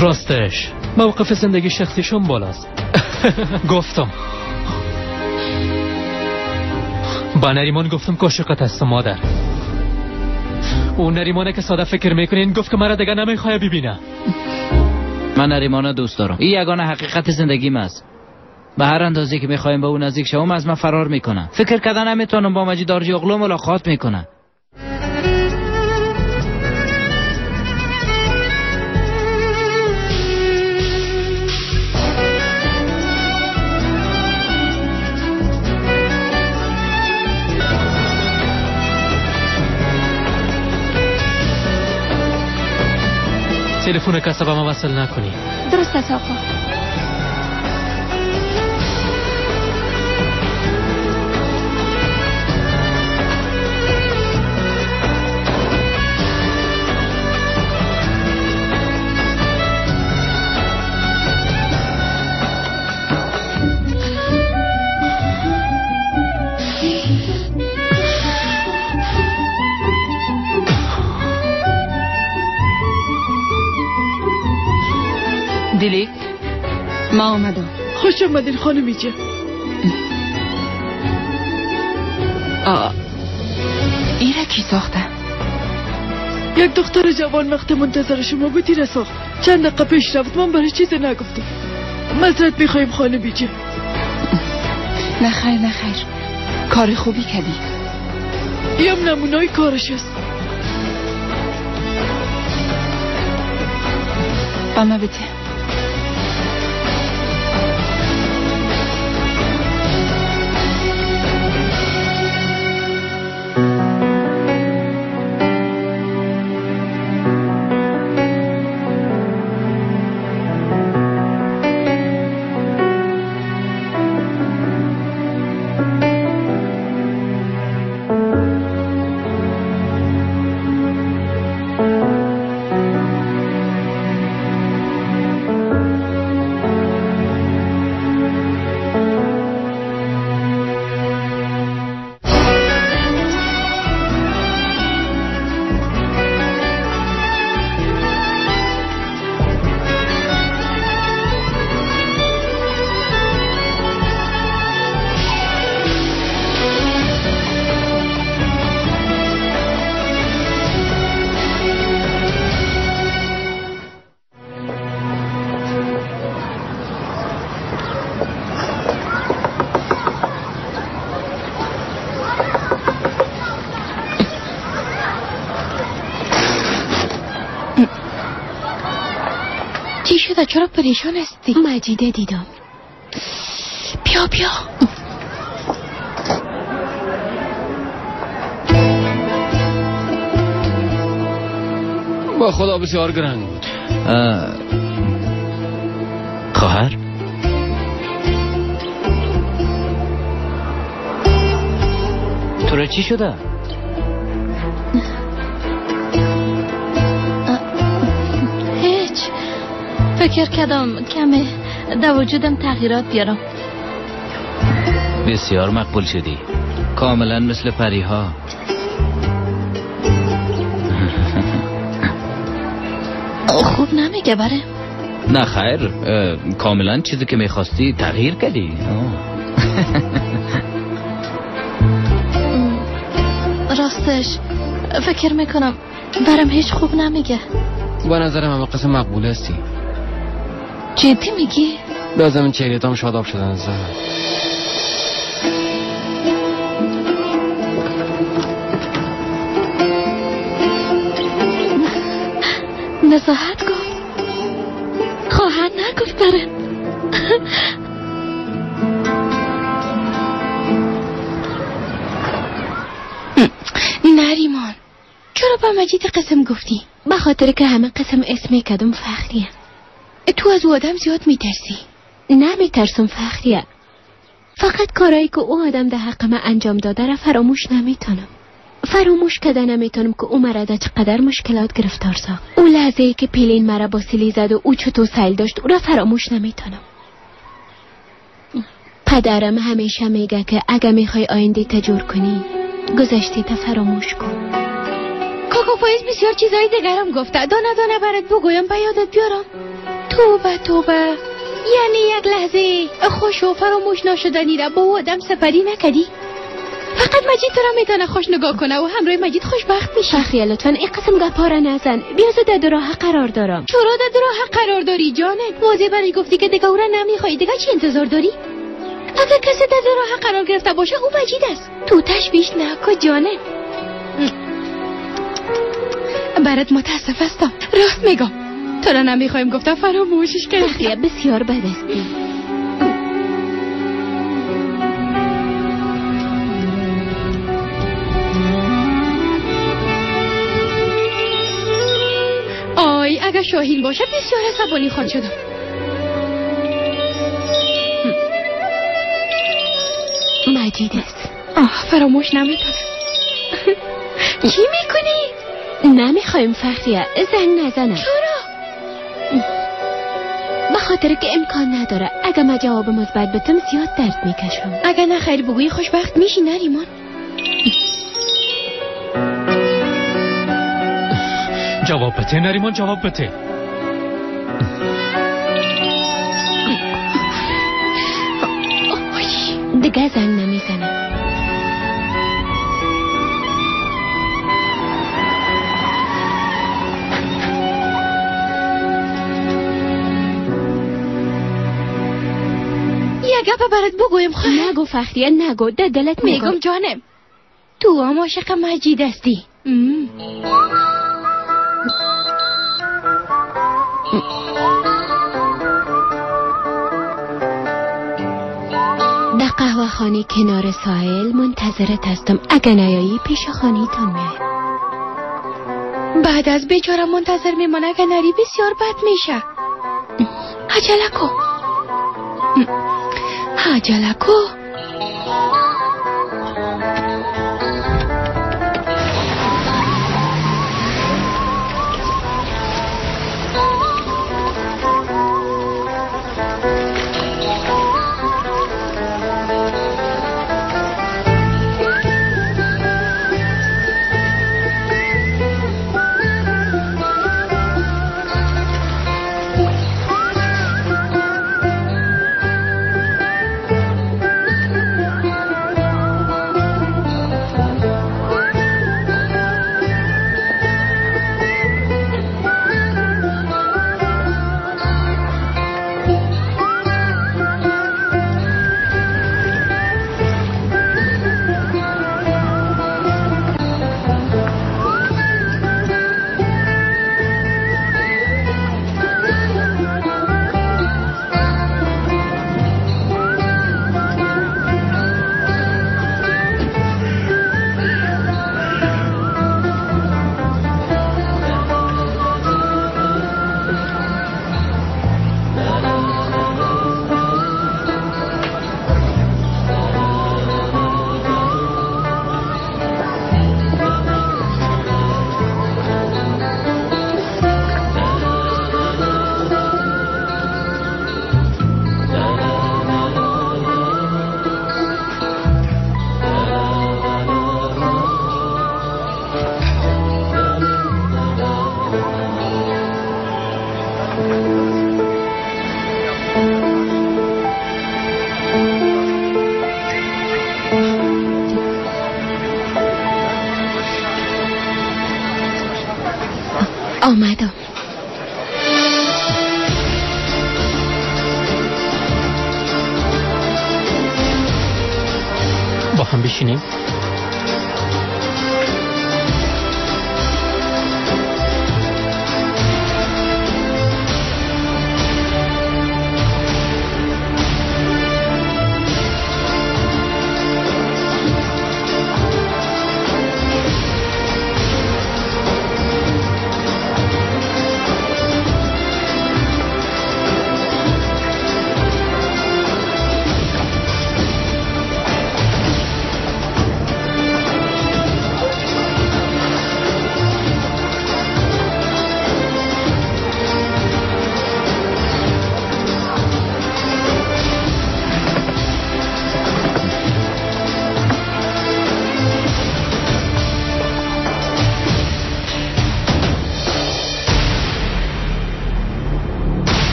راستش موقف زندگی شخصیشون بالاست. گفتم با نریمان گفتم که عاشقت هستم مادر. اون نریمانه که ساده فکر میکنین گفت که مرا دیگه نمیخواه ببینه. من نریمانه دوست دارم. این یگانه حقیقت زندگیم است. به هر اندازه که میخوایم به اون نزدیک شوم از من فرار میکنه. فکر کردن نمیتونم با مجید آرجی اغلو ملاقات میکنه. تلفن کس به ما وصل نکنی. درست است آقا. دیلیک، ما آمدم. خوش آمدین خانم ایجه. ایره کی ساخته؟ یک دختر جوان وقت منتظر شما بود ایره ساخت. چند دقیقه پیش رفت، من برای چیز نگفتم. معذرت میخوایم خانم ایجه. نه خیر نه خیر، کار خوبی کردی. ایم نمونای کارش است. با ما بده. چرا پریشان هستی؟ مجیده دیدم. بیا بیا. با خدا بسیار گران بود. خواهر؟ تو را چی شده؟ هیچ. فکر کردم کمی در وجودم تغییرات بیارم. بسیار مقبول شدی، کاملا مثل پریها. خوب نمیگه بره؟ نه خیر، کاملا چیزی که میخواستی تغییر کردی. راستش فکر میکنم برم هیچ خوب نمیگه. با نظرم همه قسم مقبول هستی. جدی میگی؟ لازم این چهره‌تام شاداب شدن زد. نزاحت گفت، خواهر نگفت برم. نریمان، چرا با مجید قسم گفتی؟ به خاطر که همه قسم اسم کدوم فخریه. تو از او آدم زیاد میترسی؟ نمیترسم فخریه، فقط کارایی که او آدم در حق من انجام داده را فراموش نمیتونم. فراموش کده نمیتونم که او مرا در چقدر مشکلات گرفتار ساخت. او لحظه ای که پیلین مرا با سیلی زد و او چطور سیل داشت، او را فراموش نمیتونم. پدرم همیشه میگه که اگه میخوای آینده تجور کنی، گذشته تا فراموش کن. کاکا فایز بسیار چیزای دیگرم گفته. دانه دانه برات بگویم، به یادت بیارم. توبه توبه، یعنی یک لحظه خوش و فراموش نشدنی را با آدم سپری نکردی؟ فقط مجید تو را میتونه خوش نگاه کنه و همراه مجید خوشبخت میشه. فخریه لطفا این قسم گپا را نزن. بیا در دو راه قرار دارم. چرا در دو راه قرار داری جانه؟ واضح برای گفتی که دیگه او را نمیخوای، دیگه چی انتظار داری؟ اگر کسی در دو راه قرار گرفته باشه او مجید است. تو تشویش نکن جانه. برات متاسف هستم، راست میگم. تو را نمیخوایم گفتم فراموشش کردم. فخریه بسیار بد استی. آی اگر شاهین باشه بسیار عصبانی خواهد شدم. مجید است. آه فراموش نمیتونم. چی میکنی؟ نمیخوایم فخریه، زنگ نزنم. چرا؟ به خاطر که امکان نداره. اگه من جواب مثبت بدم زیاد درد میکشم. اگه نه خیر بگویی خوشبخت میشی نریمان. جواب بده نریمان، جواب بده. دیگه زنگ نمیزنم. یه گپ برات بگویم خواهر. نگو فخریه نگو، در دلت میگم جانم تو هم عاشق مجید هستی. در قهوه خانه کنار ساحل منتظرت هستم. اگه نیایی پیش خانه تان میایم. بعد از بیچاره منتظر میمانه، اگه نری بسیار بد میشه. عجله کو، عجله کو. آمدم. با هم بشینیم.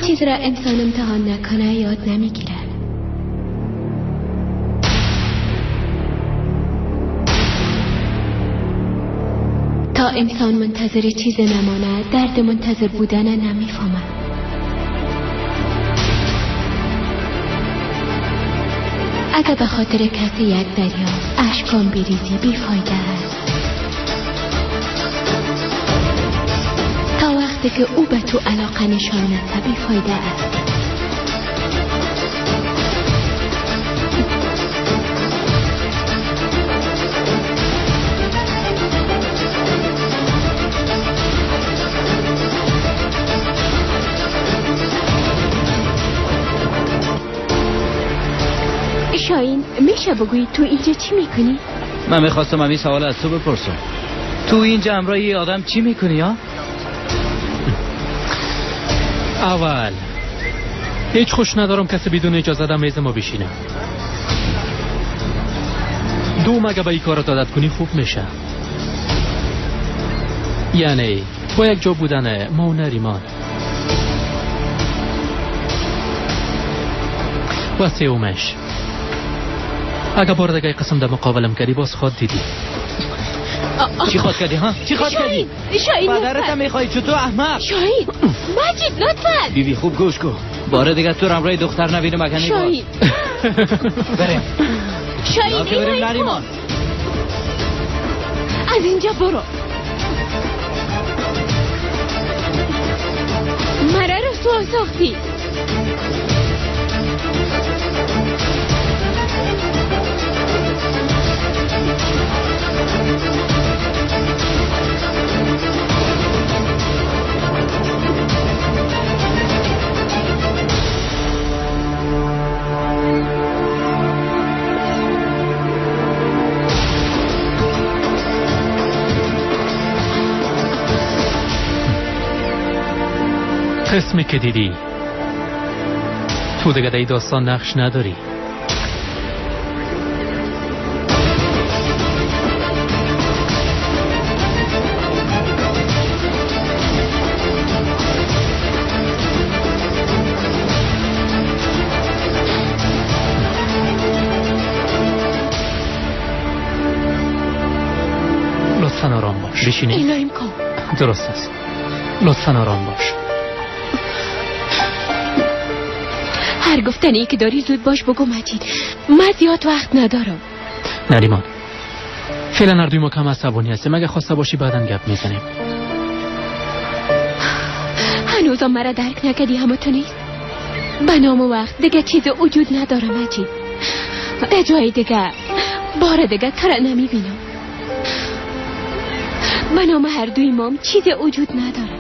چیز را انسان امتحان نکنه یاد نمیگیره. تا انسان منتظر چیز نمانه، درد منتظر بودن نمیفهمد. اگر به خاطر کسی یک دریا اشکام بریزی بیفایده است. تا وقتی که او به تو علاقه نشان نده بیفایده است. شاهین، میشه بگویی تو اینجا چی میکنی؟ من میخواستم همین سوال از تو بپرسم. تو اینجا همراه یه آدم چی میکنی ها؟ اول هیچ خوش ندارم کسی بدون اجازه دم میز ما بشینه. دوم اگه به این کارت عادت کنی خوب میشه. یعنی با یک جا بودن ما و نریمان. و سومش اگه بار دیگه قسم در مقابلم کردی باز خود دیدی. چی خود کردی ها؟ چی خود کردی؟ شاهین پدرت هم میخوای چطور احمق؟ شاهین مجید لطفا. بیبی خوب گوش کن، باره دیگه تو همراه دختر نبینم اگه نگاه. شاهین بریم. شاهین بریم نریمان. از اینجا برو. مرا رسوا ساختی. قسمی که دیدی تو دیگه در داستان نقش نداری. لطفا آرام باش. بشینی. درست است. لطفا آرام باش. هر گفتنی که داری زود باش بگو مجید، من زیاد وقت ندارم. نریمان فعلا هر دوی ما کم عصبانی هستیم، اگه خواسته باشی بعدا گپ میزنیم. هنوزم مرا درک نکردی همه تو نیست؟ به نام وقت دیگه چیز وجود نداره مجید. در جای دیگه بار دیگه تو را نمیبینم. به نام هر دوی مام چیز وجود نداره.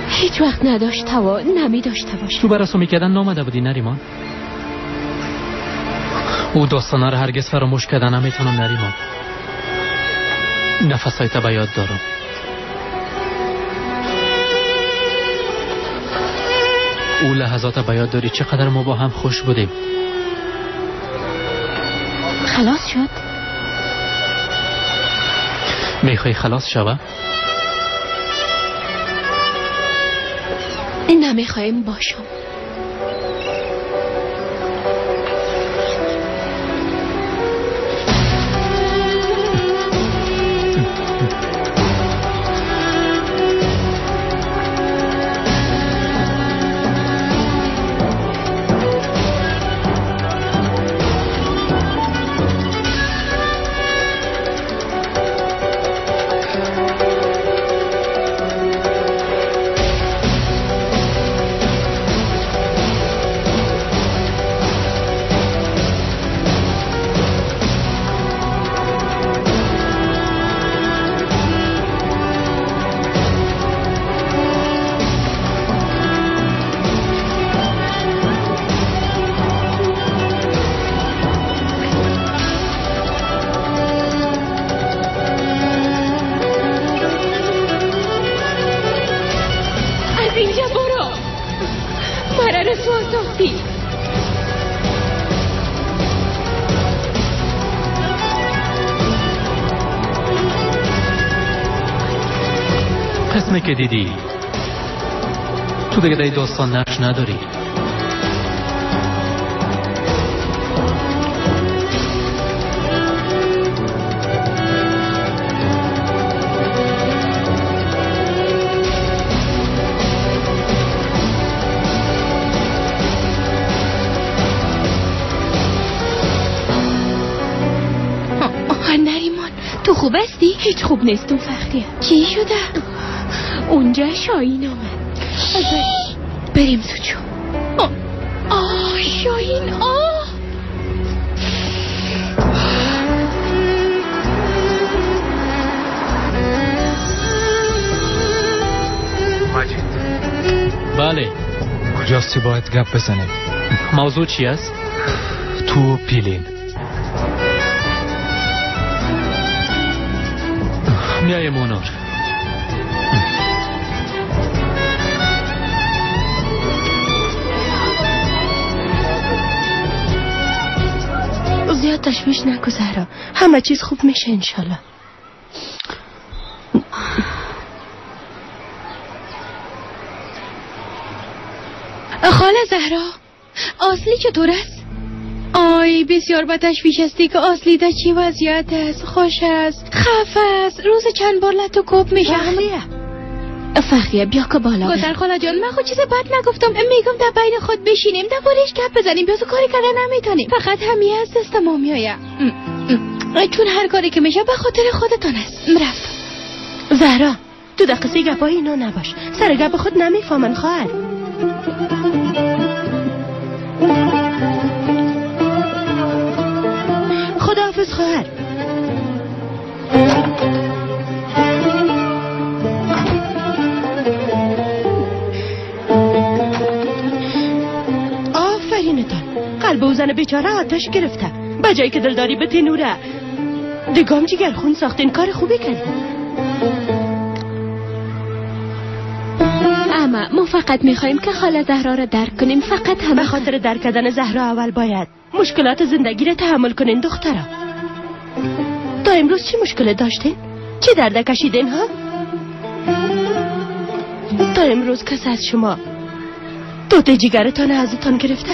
هیچ وقت نداشته و نمی داشته باشه. تو برای سومی کردن نامده بودی نریمان؟ او داستانه را هرگز فراموش کردن نمیتونم نریمان. نفسایت به یاد دارم. او لحظات به یاد داری چقدر ما با هم خوش بودیم. خلاص شد؟ میخوای خلاص شوه؟ نمیخوایم باشم. قسمی که دیدی تو دیگه در داستان نقش نداری. نریمان تو خوب هستی؟ هیچ خوب نیستم فخریه. چی شده؟ اونجا شاهین آمد. بریم تو چو. آه شاهین آه. مجید. بله. کجاستی باید گپ بزنیم؟ موضوع چی است؟ تو پیلین. میای مونور. زیاد تشویش نکن زهرا، همه چیز خوب میشه انشالله. خاله زهرا، اصلی چطور است؟ آی بسیار با تشویش هستی که اصلی در چی وضعیت است؟ خوش است، خفه است، روز چند بار لط و کوب میشه. فخریه بیا که بالا. گذر خاله جان، من خود چیز بد نگفتم. میگم در بین خود بشینیم در بارش گپ بزنیم. بیا تو کاری کرده نمیتونیم، فقط همیه از دست ما میآید، چون هر کاری که میشه به خاطر خودتان است. رفت زهرا، تو در قصه گپای اینا نباش، سر گپ خود نمیفهمن خواهر. خداحافظ خواهر. آفرینتان، قلب او زن بیچاره آتش گرفته. به جایی که دلداری به تنوره دگام جگر خون ساختین. کار خوبی کردین. اما ما فقط میخواییم که خاله زهرا را درک کنیم، فقط همه. به خاطر درک کردن زهرا اول باید مشکلات زندگی را تحمل کنین دخترا. تا امروز چی مشکل داشتین؟ چی درد کشیدین ها؟ تا امروز کس از شما توت جگرتان ازتان گرفته؟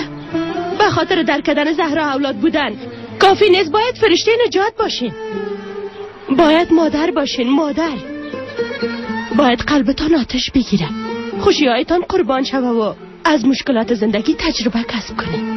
به خاطر درک کردن زهرا اولاد بودن کافی نیست، باید فرشته نجات باشین، باید مادر باشین، مادر. باید قلبتان آتش بگیره، خوشیهایتان قربان شوه و از مشکلات زندگی تجربه کسب کنین.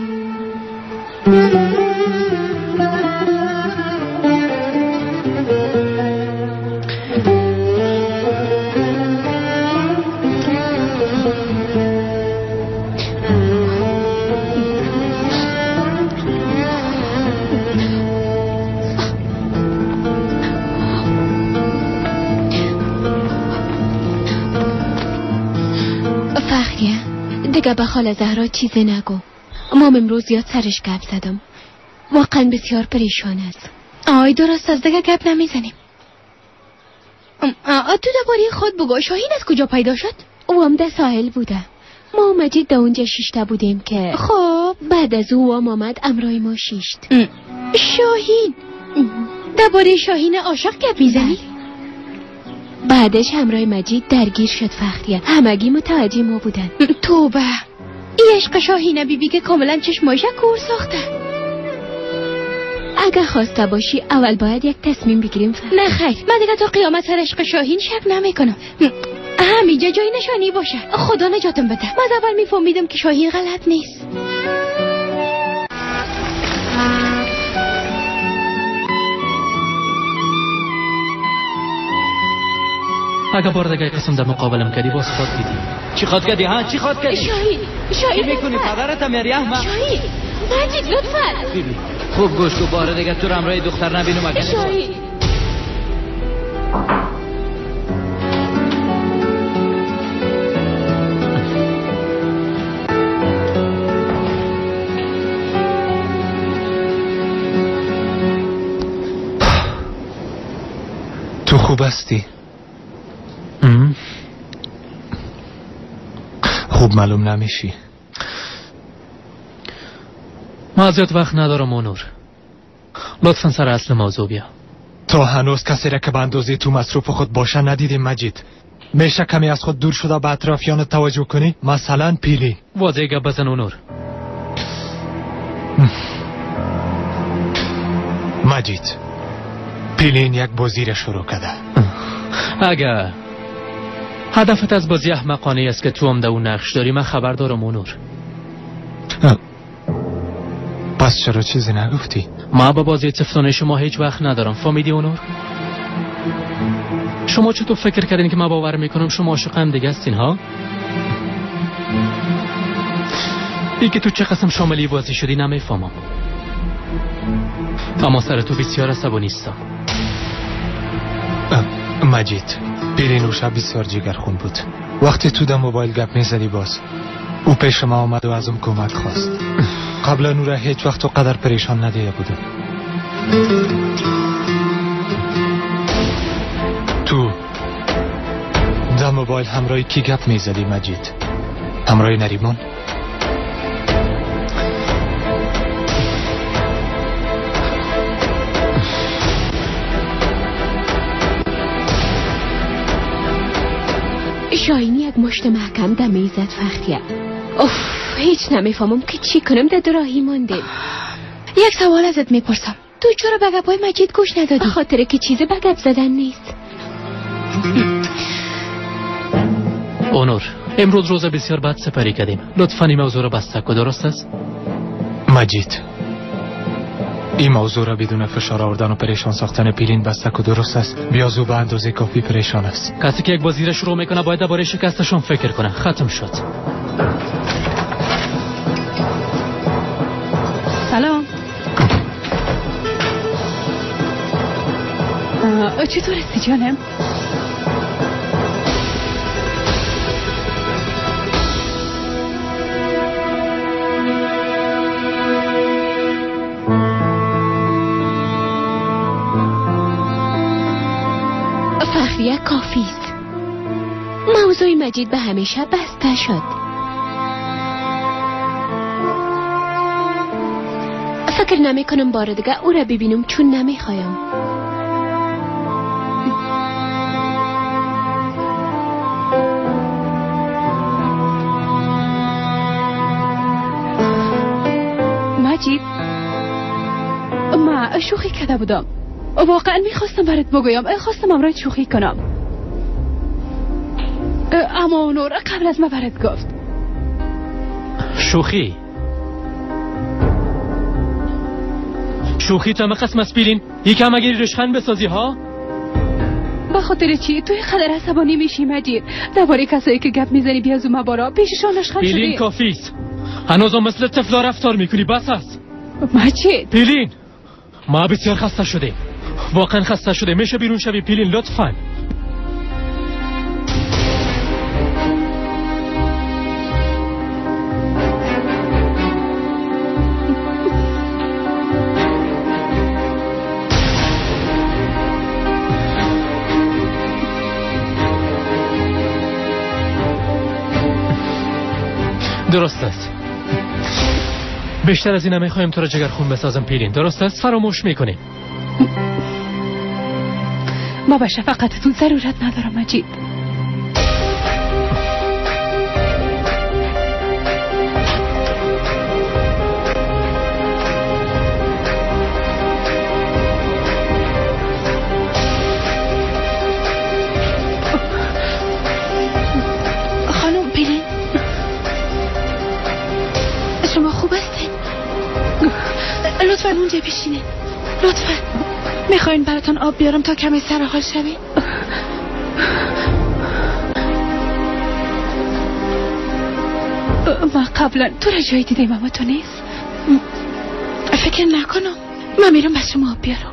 دیگه به خاله زهرا چیزی نگو. مام امروز زیاد سرش گپ زدم، واقعا بسیار پریشان است. آی درست از دیگه گپ نمیزنیم. تو درباره خود بگو، شاهین از کجا پیدا شد؟ او هم در ساحل بوده. ما و مجید در اونجا شیشته بودیم که خب بعد از او هم آمد امرای ما شیشت. شاهین درباره شاهین عاشق گپ میزنی؟ بعدش همراه مجید درگیر شد فخریه. همگی متوجه ما بودن. توبه، این عشق شاهین بیبی که کاملا چشمایش کور ساخته. اگه خواسته باشی اول باید یک تصمیم بگیریم فخریه. نه خیر، من دیگه تا قیامت سر عشق شاهین شک نمیکنم. همینجا جای نشانی باشه، خدا نجاتم بده. من از اول میفهمیدم که شاهین غلط نیست. اگه بار دیگه قسم در مقابلم کردی باز خود دیدی. چی خواد کردی ها؟ چی خواد کردی؟ شاهین، شاهین چی میکنی؟ پدرت میاری احمد. شاهین مجید لطفا. بیبی خوب گوش کو، بار دیگه تو همراه دختر نبینم. اگه شاهین تو خوب هستی؟ خوب معلوم نمیشی. ما زیاد وقت ندارم اونور، لطفا سر اصل موضوع بیا. تا هنوز کسی را که به اندازه تو مصروف خود باشه ندیدیم مجید. میشه کمی از خود دور شده به اطرافیان توجه کنی؟ مثلا پیلین. واضح گپ بزن اونور. مجید، پیلین یک بازی را شروع کرده. اگر هدفت از بازی احمقانه است که تو هم در اون نقش داری، من خبر دارم اونور. پس چرا چیزی نگفتی؟ ما با بازی طفلانه شما هیچ وقت ندارم، فهمیدی اونور؟ شما چطور فکر کردین که من باور میکنم شما عاشق هم دیگه هستین ها؟ ای که تو چه قسم شاملی بازی شدی نمیفهمم، اما سر تو بسیار عصبانی نیستم. مجید، پیلین او شب بسیار جگرخون بود. وقتی تو در موبایل گپ میزدی باز او پیش ما آمد و ازم کمک خواست. قبلا او را هیچ وقت و قدر پریشان ندیده بودم. تو در موبایل همراه کی گپ میزدی مجید؟ همراه نریمان؟ شاهین یک مشت محکم دمی زد فخریه. اوف، هیچ نمیفهمم که چی کنم، در راهی مانده. یک سوال ازت میپرسم، تو چرا به گپای مجید گوش ندادی؟ خاطر که چیز به گپ زدن نیست. اونور، امروز روز بسیار بد سپری کردیم. لطفا این موضوع را بسته کن، درست است؟ مجید، این موضوع را بدون فشار آوردن و پریشان ساختن پیلین بسته کن، درست است؟ بیازو به اندازه کافی پریشان است. کسی که یک بازی را شروع میکنه باید درباره شکستشون فکر کنه. ختم شد. سلام. چطور هستی جانم؟ فخریه کافی است. موضوع مجید به همیشه بسته شد. فکر نمی کنم بار دیگه او را ببینم، چون نمیخوایم. مجید، ما شوخی کرده بودم. واقعا میخواستم برات بگویم، خواستم امرایت شوخی کنم، اما اونور قبل از ما برات گفت. شوخی؟ شوخی تو همه قسم از پیلین؟ یکم اگه رشخند بسازی ها؟ به خاطر چی توی قدر عصبانی میشی مجید؟ درباره کسایی که گپ میزنی بیازو مبارا پیششان رشخند شدی. پیلین کافیست، هنوزم مثل طفلا رفتار میکنی، بس است. مجید. پیلین، ما بسیار خسته شدیم، واقعا خسته شده. میشه بیرون شوی پیلین لطفا؟ درست است. بیشتر از این نمیخوایم تو را جگرخون بسازم پیلین، درست است؟ فراموش میکنیم. ما به شفقتتون ضرورت ندارم مجید. خانم پیلین، شما خوب هستین؟ لطفا اونجا بشینین، لطفا. میخواین براتون آب بیارم تا کمی سر حال شوین؟ ما قبلا تو را جایی دیدیم اما تو نیست. فکر نکنم. من میرم بس شما آب بیارم.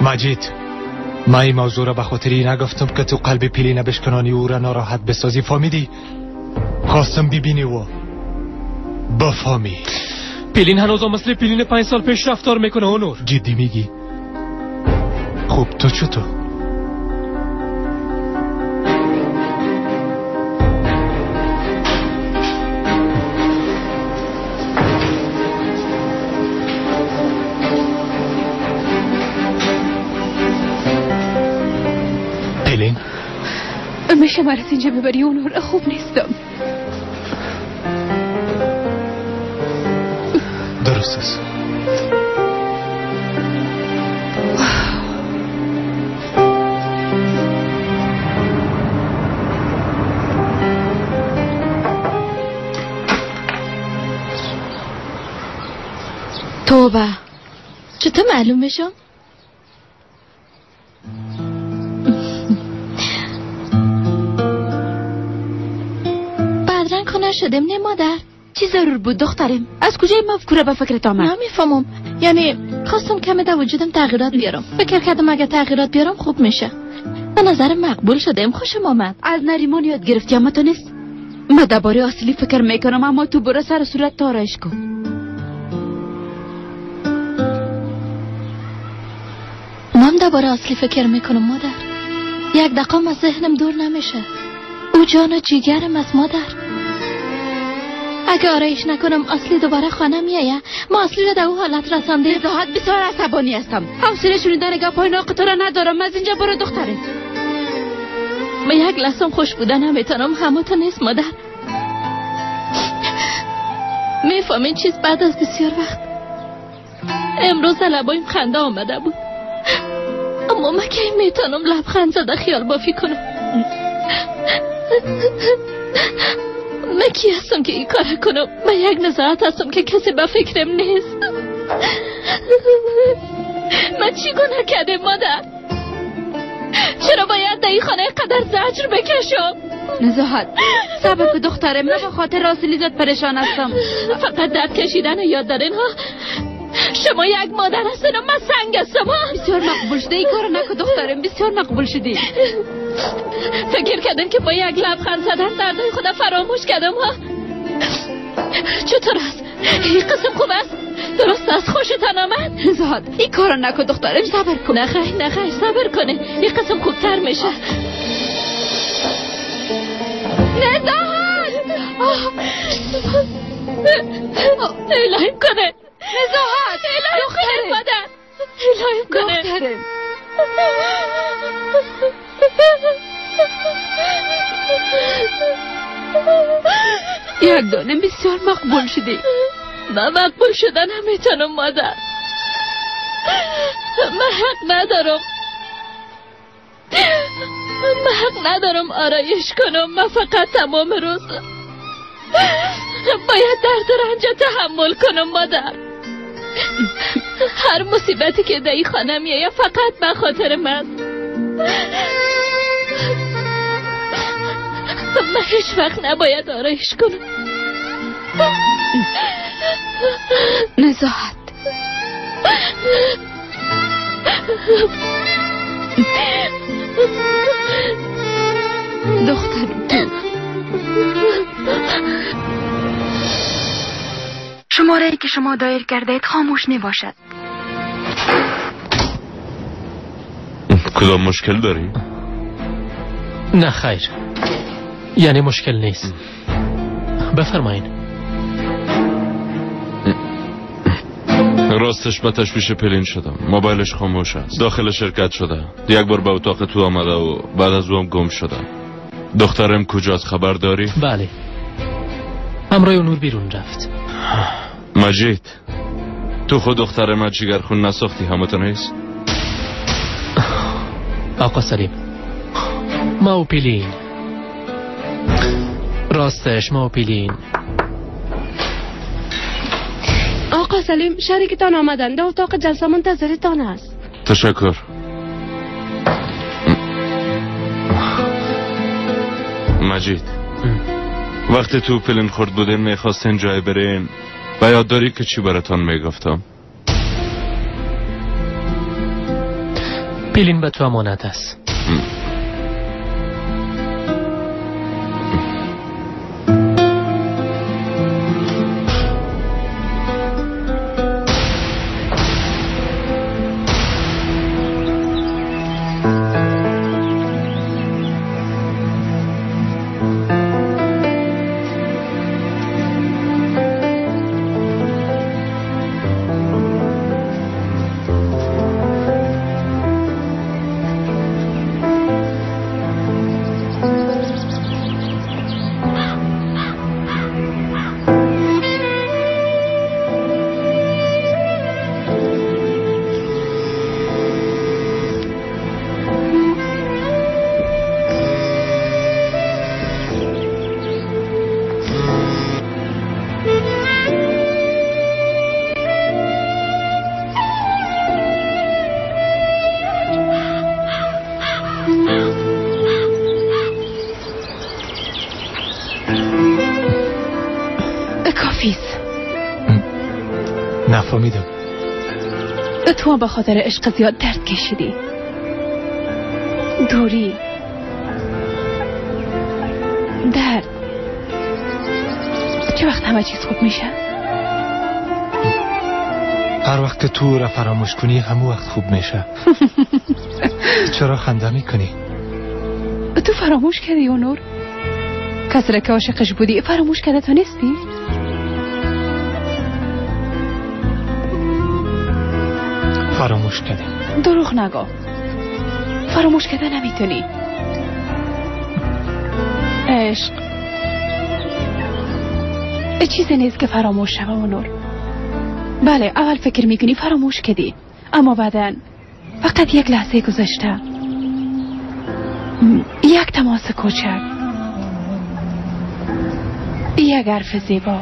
مجید، من این موضوع را به خاطری نگفتم که تو قلب پیلین بشکنانی او را ناراحت بسازی، فهمیدی؟ خواستم ببینی و بفهمی. پیلین هنوز مثل پیلین 5 سال پیش رفتار میکنه اونور. جدی میگی؟ خب تو چطور؟ میشه مرا از اینجا ببری؟ اونور خوب نیستم. درست است. توبه، چطور معلوم میشم؟ بدرنگ خونه شدیم نه مادر؟ چی ضرور بود دخترم؟ از کجای مفکوره به فکرت آمد؟ نمیفهمم. یعنی خواستم کمی در وجودم تغییرات بیارم. فکر کردم اگه تغییرات بیارم خوب میشه. به نظر مقبول شدم، خوشم آمد. از نریمان یاد گرفتی اما تو نیست. من درباره اصلی فکر میکنم، اما تو برو سر صورت تارش کن. من درباره اصلی فکر میکنم مادر. یک دقیقه از ذهنم دور نمیشه. او جان و جیگرم از مادر. اگه آرایش نکنم اصلی دوباره خانه میایه. ما اصلی را در او حالت رسانده. نزاهت بسیار عصبانی هستم. حوصله شنیدن گپای ناقه تو را ندارم. از اینجا برو دختره. من یک لحظه خوش بودن نمیتونم. همه تو نیست مادر. میفهم این چیز بعد از بسیار وقت. امروز لبایم خنده آمده بود، اما من کی میتونم لبخند زده خیال بافی کنم؟ من کی هستم که این کار کنم؟ من یک نزاعت هستم که کسی به فکرم نیست. من چی گناه کردم مادر؟ چرا باید در این خانه قدر زجر بکشم؟ نزاهت صبر که دخترم، من به خاطر اصلی زیاد پریشان هستم. فقط درد کشیدن یاد دارین ها؟ شما یک مادر هستین و من سنگ هستم. بسیار مقبول شده این کارو نکن دخترم، بسیار مقبول شدی. فکر کردم که با یک لبخند زدن دردهای خدا فراموش کردم ها؟ چطور است؟ این قسم خوب است؟ درست است؟ خوشتان آمد؟ نزاهت این کارو نکن دخترم، صبر کن. نخیر نخیر صبر کنه، این قسم خوبتر میشه. نزاهت الهیم کنه. نزاهت الهیم کنه مادر، الهیم کنه دخترم. یک دانه بسیار مقبول شدی. من مقبول شدن نمیتونم مادر. من حق ندارم، من حق ندارم آرایش کنم. من فقط تمام روز باید درد و رنج تحمل کنم مادر. هر مصیبتی که در این خانه میآید فقط به خاطر من. من هیچ وقت نباید آرایش کنم. نزاهت دخترم تو. شماره که شما دایر کرده اید خاموش می باشد. کدام مشکل داری؟ نه خیر، یعنی مشکل نیست. بفرمایین. راستش به تشویش پلین شدم. موبایلش خاموش است. داخل شرکت شده. یک بار به اتاق تو آمده و بعد از او هم گم شده. دخترم کجاست خبر داری؟ بله، همراه نور بیرون رفت. مجید، تو خود دختر من جگرخون نساختی، همه نیست؟ آقا سلیم، ما و پیلین، راستش ما و پیلین. آقا سلیم، شریکتان آمدن، در اتاق جلسه منتظرتان است. تشکر. مجید، وقتی تو پلین خورد بودیم میخواستین جای بریم، و یاد داری که چی براتان میگفتم؟ پلین به تو امانت است. نفهمیدم. تو هم به خاطر عشق زیاد درد کشیدی. دوری، درد. چه وقت همه چیز خوب میشه؟ هر وقت که تو را فراموش کنی همون وقت خوب میشه. چرا خنده میکنی؟ تو فراموش کردی اونور؟ کسی را که عاشقش بودی فراموش کرده تو نیستی؟ فراموش کردیم. دروغ نگو، فراموش کرده نمیتونی. عشق چیزی نیست که فراموش شوه اونور. بله، اول فکر میکنی فراموش کردی، اما بعدا فقط یک لحظه گذشته، یک تماس کوچک، یک حرف زیبا،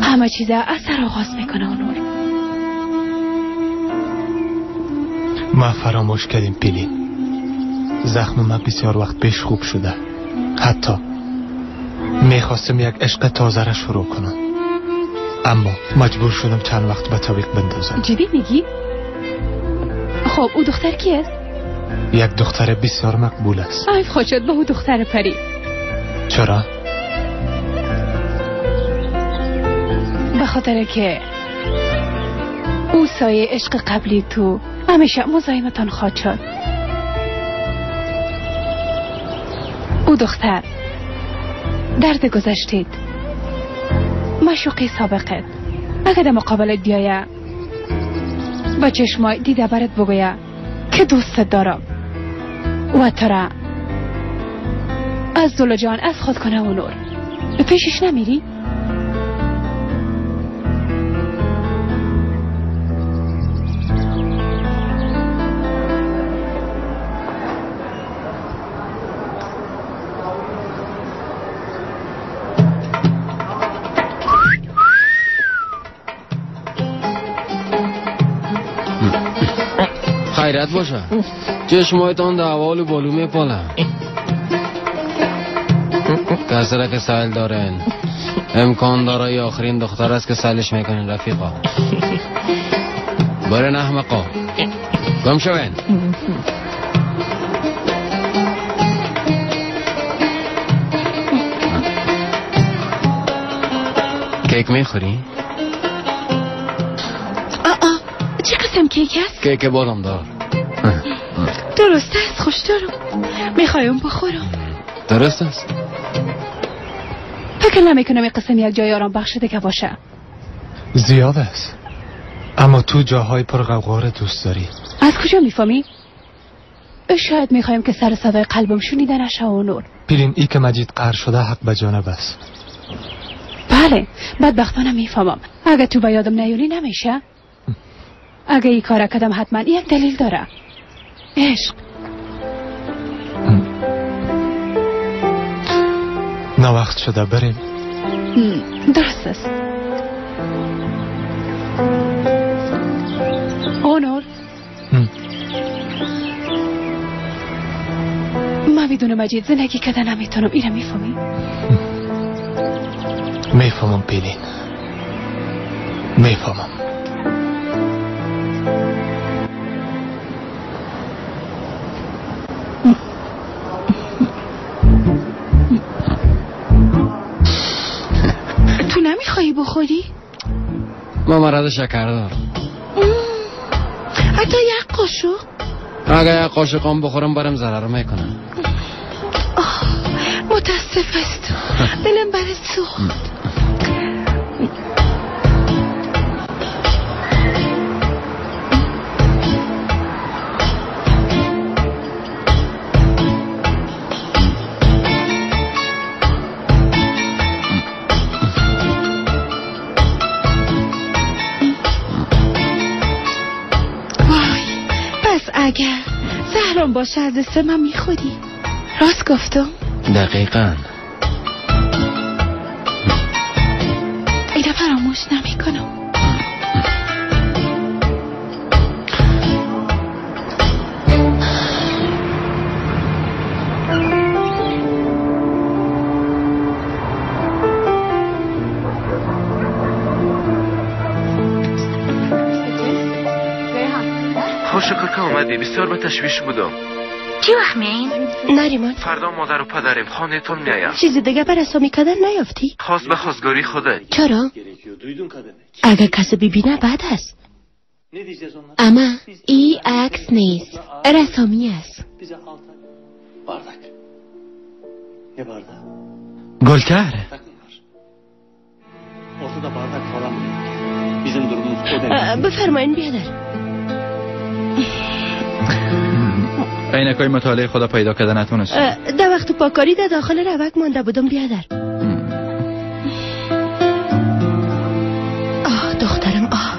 همه چیز از سر آغاز میکنه اونور. ما فراموش کردیم پیلین. زخم من بسیار وقت پیش خوب شده. حتی میخواستم یک عشق تازه را شروع کنم، اما مجبور شدم چند وقت به تعویق بندازم. جدی میگی؟ خب او دختر کی است؟ یک دختر بسیار مقبول است. ای خوشت به او دختر پری. چرا؟ به خاطر که او سایه عشق قبلی تو همیشه مزاحمتان خواهد شد. او دختر درد گذشتید، معشوقی سابقت، اگر در مقابلت بیایه با چشمای دیده برات بگویه که دوستت دارم و تو را از دل جان از خود کنه و نور، به پیشش نمیری؟ خیرت باشه. چشمایتان در اول بالو میپالن. کسی را که سایل دارن امکان داره ی آخرین دختر است که سایلش میکنین رفیقا. برین احمقا، گم شوین. کیک میخوری؟ آه، چه قسم کیک است؟ کیک بادام دار. درست است، خوش دارم، میخوایم بخورم. درست است. فکر نمیکنم این قسم یک جای آرام بخش دیگه باشه. زیاد است، اما تو جاهای پرغوغا دوست داری. از کجا میفهمی؟ شاید میخوایم که سر صدای قلبم شنیده نشه و نور. پیلین، ای که مجید قهر شده حق به جانب است. بله، بدبختانه میفهمم. اگه تو به یادم نیوری نمیشه. اگه این کار کردم حتما یک دلیل داره. عشق. نه وقت شده بریم. درست است. اونور، من بدون مجید زندگی کردن نمیتونم. ایره میفهمی؟ میفهمم پیلین، میفهمم. تو نمیخوایی بخوری؟ من مرض شکر دارم. حتی یک قاشق؟ اگه یک قاشق هم بخورم برم ضرر میکنم. متاسف است، دلم برات سوخت. اگر زهران باشه از دست من میخوری. راست گفتم؟ دقیقاً. ایده فراموش نمیکنم. شکر که آمدی، بسیار به تشویش بودم. چی وقت میایین؟ نریمان فردا مادر و پدرم خانه‌تون میایم. چیز دیگه بر اسامی کردن نیافتی؟ خواست به خواستگاری خودت. چرا؟ اگر کسی ببینه بد است. اما ای عکس نیست، رسامی است. گلتر بفرمایین بیادر. عینکای مطالعه خدا پیدا کردن نتونست. در وقت پاکاری در داخل روک مانده بودم بیادر. آه دخترم آه.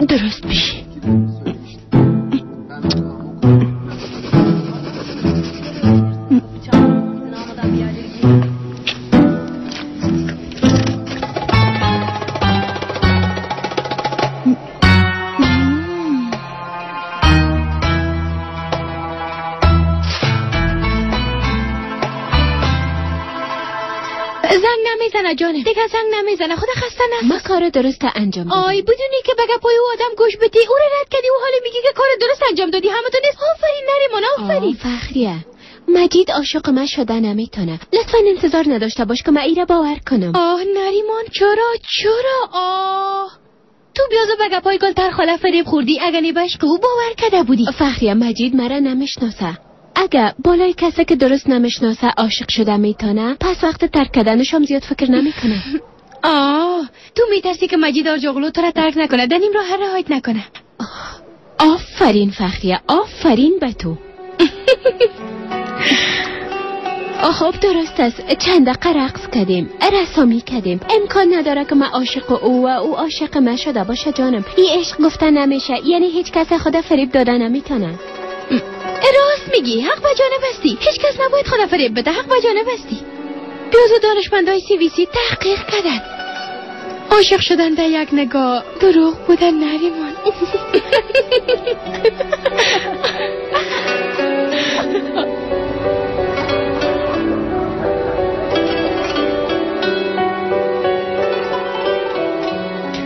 درست بشی. جانم دیگه زنگ نمیزنه، خدا خسته نساز. ما کار درست انجام دادیم. آی بدونی که بگه پای او آدم گوش بدی او رو رد کردی و حالا میگی که کار درست انجام دادی. همه تو نیست. آفرین نریمان، آفرین. فخریه مجید عاشق من شده نمیتونه. لطفا انتظار نداشته باش که من ایره باور کنم. آه نریمان چرا چرا؟ آه تو بیازو بگه پای گلتر خاله فریب خوردی. اگه نی به عشق او باور کرده بودی. فخریه مجید مرا نمیشناسه. اگه بالای کسی که درست نمیشناسه عاشق شده میتونه، پس وقت ترک کردنش هم زیاد فکر نمیکنه. آه تو میترسی که مجید آرجاغلو تو را ترک نکنه، دنیم را هر رهایت نکنه. آفرین فخریه، آفرین به تو. خب درست است، چند دقیقه رقص کردیم، رسامی کردیم. امکان نداره که من عاشق او و او عاشق من شده باشه جانم. این عشق گفته نمیشه، یعنی هیچ کس خدا فریب داده نمیتونه. راست میگی، حق به جانب هستی. هیچ کس نباید خدا فریب بده، حق به جانب هستی. بیازو دانشمندای سوئیسی تحقیق کردن. عاشق شدن در یک نگاه دروغ بودن نریمان.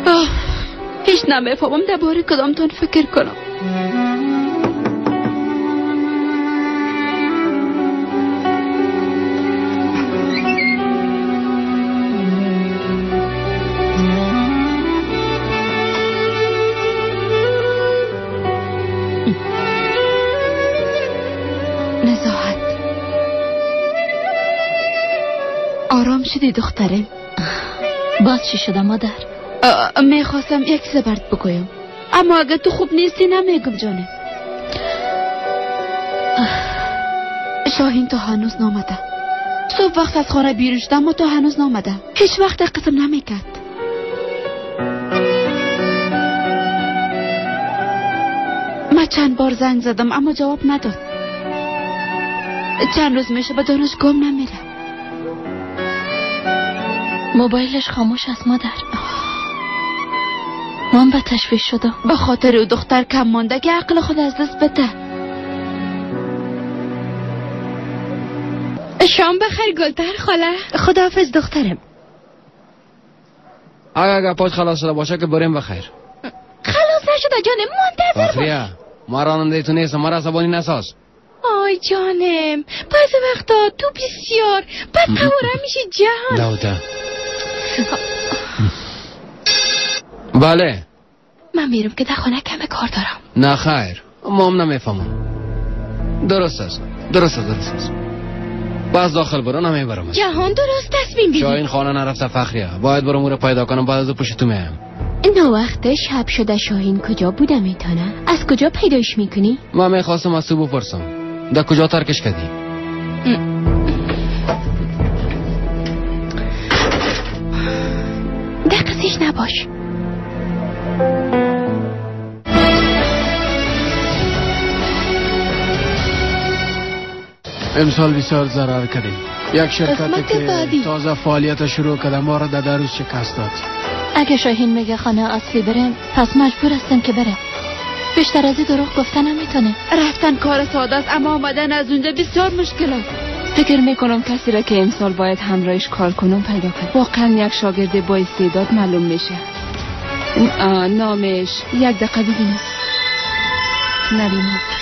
آه هیچ نمیفهمم درباره کدامتون فکر کنم. آرام شدی دخترم؟ باز چی شده مادر؟ میخواستم یک چیز برات بگویم، اما اگه تو خوب نیستی نمیگم جانم. شاهین تو هنوز نامده. صبح وقت از خانه بیرون شدم اما تو هنوز نامده. هیچ وقت قسم نمیکرد. من چند بار زنگ زدم اما جواب نداد. چند روز میشه به دانشگاه نمیره. موبایلش خاموش است مادر. من به تشویش شدم. به خاطر او دختر کم مانده که عقل خود از دست بده. شام بخیر گلتر خاله. خداحافظ دخترم. اگه گپات خلاص شده باشه که بریم بخیر. خلاص نشده جانم، منتظر باش. ما راننده تو نیستم، مرا عصبانی نساز. آی جانم بعضی وقتا تو بسیار بد قواره میشی جهان. داوده بله من میرم که در خانه کم کار دارم. نه خیر ما هم نمیفهمم. درست است درست است درست است. باز داخل برو نمیبرم. جهان درست تصمیم بگیر. شاهین خانه نرفته فخریه، باید برم او رو پیدا کنم. بعد از پشت تو میام. نه وقت شب شده شاهین کجا بوده میتونه؟ از کجا پیدایش میکنی؟ من میخواستم از تو بپرسم در کجا ترکش کردی؟ در قصیش نباش. امسال بسیار ضرر کردیم. یک شرکت که تازه فعالیت شروع کرده ما را در روز شکست داد. اگه شاهین میگه خانه اصلی بریم پس مجبور هستم که برم. بیشتر از این دروغ گفتن نمیتونه. رفتن کار ساده است اما آمدن از اونجا بسیار مشکل است. فکر میکنم کسی را که امسال باید همراهش کار کنم پیدا کنم. واقعا یک شاگرد با استعداد معلوم میشه. نامش یک دقیقه ببینم. نریمان.